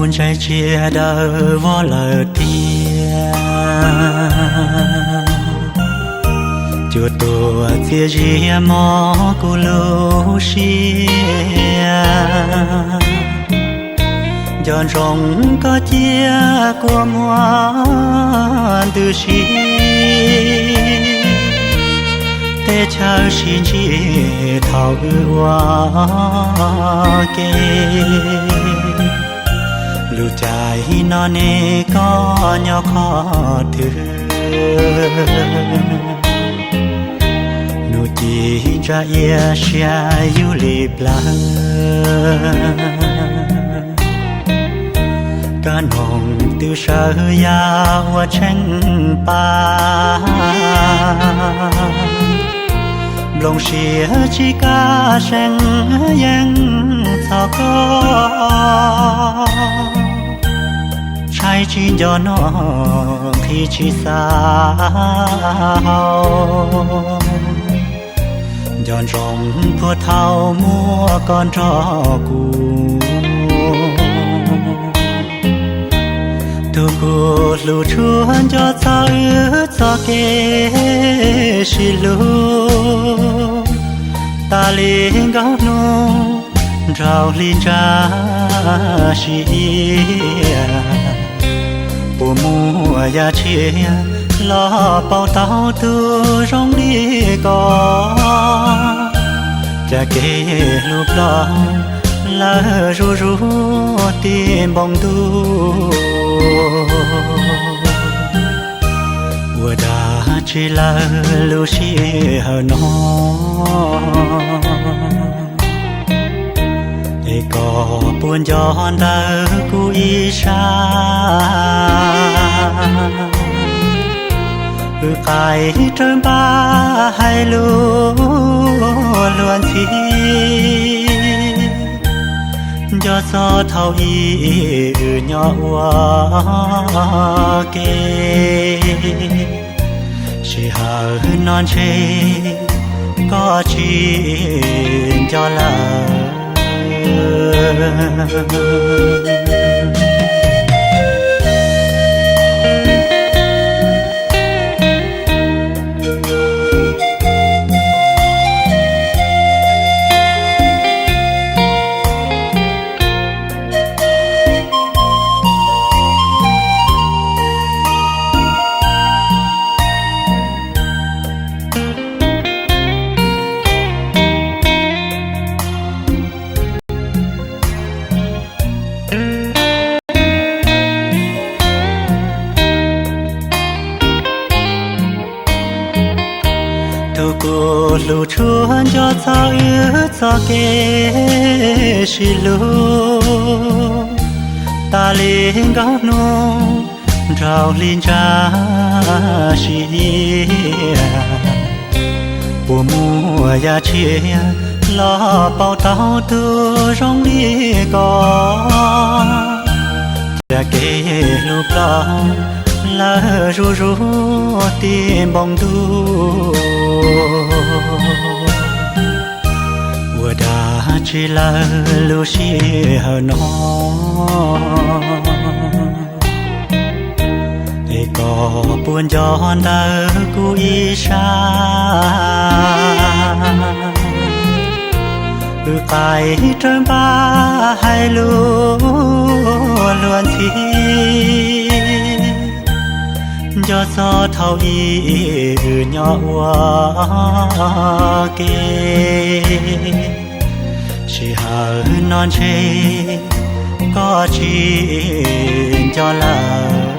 Ntshai tsiaj dawb vog lawm tiag, cua tuag txias zias mog kuv lub siab. Nco ntsoov koj ciaj kua muag ntws si, teb chaws sib ntsib thaum wb ua ke. Lub caij no ne koj nyob qhov twg? Hnub ci ntsa iab siab yug li plawv, kab noog twb sawv ya ua tsheej pab. Nplooj siab tsis kaj seev yeej txog koj, tshaib tsis nco noj nqhis tsis xav haus. Nco ntsoov puag thaum muaj koj nrog kuv, tus kuv hlub tshua nco txog wb txoj kev sib hlub. Tas li nkaus hnub nraug hli ntsa sib iab, puas muaj yam tshiab los pauv tau tus zoo li koj? Cas kev hlub ploj lawm zuj zus tim npoo ntuj, ua dab tsi lawm lub sij hawm no? Es koj puas nco ntawm kuv ib sab, wb qaij rawv npab hais lus luag ntxhi, nco txog thaum ub wb nyob ua ke. Sij hawm no ntshe koj tsis nco lawm. Tus kuv hlub tshua nco txog wb txoj kev sib hlub. Tas li nkaus hnub nraug hli ntsa sib iab, puas muaj yam tshiab los pauv tau tus zoo li koj? Cas kev hlub ploj lawm zuj zus tim npoo ntuj, ua dab tsi lawm lub sij hawm no? Es koj puas nco ntawm kuv ib sab, wb qaij rawv npab hais lus luag ntxhi, nco txog thaum ub wb nyob ua ke. Sij hawm no ntshe koj tsis nco lawm.